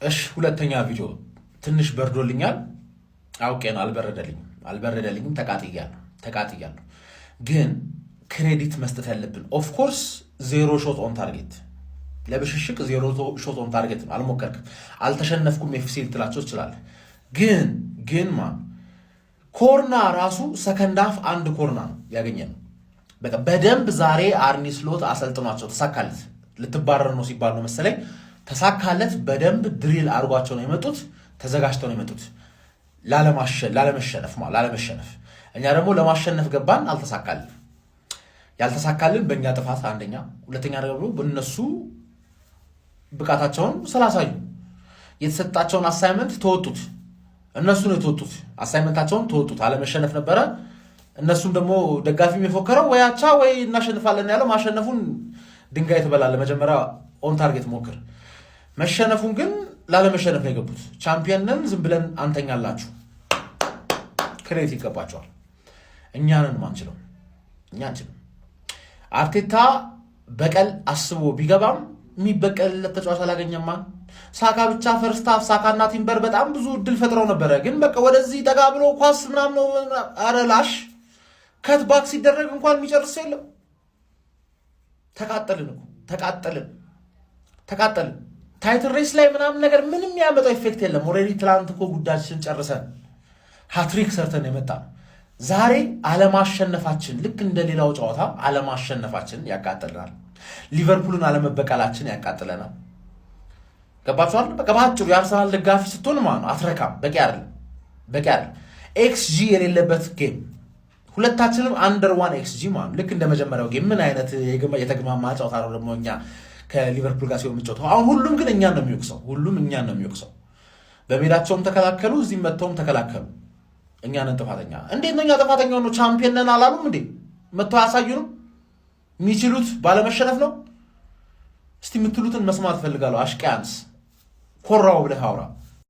እሺ፣ ሁለተኛ ቪዲዮ ትንሽ በርዶልኛል። አውቄ ነው፣ አልበረደልኝም፣ አልበረደልኝም። ተቃጥያለሁ፣ ተቃጥያለሁ። ግን credit መስጠት ያለብን of course zero shot on target፣ ለብሽሽቅ zero shot on target ነው። አልሞከርክም፣ አልተሸነፍኩም FC ልትላቸው ትችላለህ። ግን man ኮርና ራሱ second half አንድ ኮርና ነው ያገኘነው። በቃ በደንብ ዛሬ አርኒ ስሎት አሰልጥኗቸው ተሳካለት። ልትባረር ነው ሲባል ነው መሰለኝ ተሳካለት። በደንብ drill አድርጓቸው ነው የመጡት፣ ተዘጋጅተው ነው የመጡት ላለመሸነፍ ላለመሸነፍ። እኛ ደግሞ ለማሸነፍ ገባን፣ አልተሳካልን። ያልተሳካልን በእኛ ጥፋት አንደኛ፣ ሁለተኛ ደግሞ በእነሱ ብቃታቸውን ስላሳዩ የተሰጣቸውን assignment ተወጡት። እነሱ ነው የተወጡት፣ assignment ኣቸውን ተወጡት። አለመሸነፍ ነበረ። እነሱም ደግሞ ደጋፊ የፎከረው ወይ አቻ ወይ እናሸንፋለን ያለው፣ ማሸነፉን ድንጋይ ትበላለህ። መጀመሪያ on target ሞክር። መሸነፉን ግን ላለመሸነፍ ነው የገቡት። ቻምፒየንን ዝም ብለን አንተኛላችሁ። Credit ይገባቸዋል። እኛንን ማንችለው እኛ አንችልም። አርቴታ በቀል አስቦ ቢገባም የሚበቀልለት ተጫዋች አላገኘማ። ሳካ ብቻ first half ሳካና ቲምበር በጣም ብዙ እድል ፈጥረው ነበረ። ግን በቃ ወደዚህ ጠጋ ብሎ ኳስ ምናምን ነው። ኧረ ላሽ cut back ሲደረግ እንኳን የሚጨርስ የለም። ተቃጠልን እኮ፣ ተቃጠልን፣ ተቃጠልን። Title race ላይ ምናምን ነገር ምንም ያመጣው effect የለም። Already ትላንት እኮ ጉዳችን ጨርሰን ሃትሪክ ሰርተን የመጣ ነው። ዛሬ አለማሸነፋችን፣ ልክ እንደ ሌላው ጨዋታ አለማሸነፋችን ያቃጥለናል። ሊቨርፑልን አለመበቀላችን ያቃጥለናል። ገባችኋል? በቃ በአጭሩ የአርሰናል ደጋፊ ስትሆን ማለት ነው አትረካም። በቂ አይደለም፣ በቂ አይደለም። xG የሌለበት game፣ ሁለታችንም under 1 xG ማለት ልክ እንደ መጀመሪያው game። ምን አይነት የተግማማ ጨዋታ ነው ደግሞ እኛ ከሊቨርፑል ጋር ሲሆን የምንጫወተው? አሁን ሁሉም ግን እኛን ነው የሚወቅሰው። ሁሉም እኛን ነው የሚወቅሰው። በሜዳቸውም ተከላከሉ፣ እዚህም መጥተውም ተከላከሉ። እኛ ነን ጥፋተኛ። እንዴት ነው እኛ ጥፋተኛ ነው? ቻምፒየን ነን አላሉም እንዴ? መጥተው አያሳዩንም? የሚችሉት ባለመሸነፍ ነው። እስቲ የምትሉትን መስማት እፈልጋለሁ። አሽቂያንስ ኮራው ብለህ አውራ።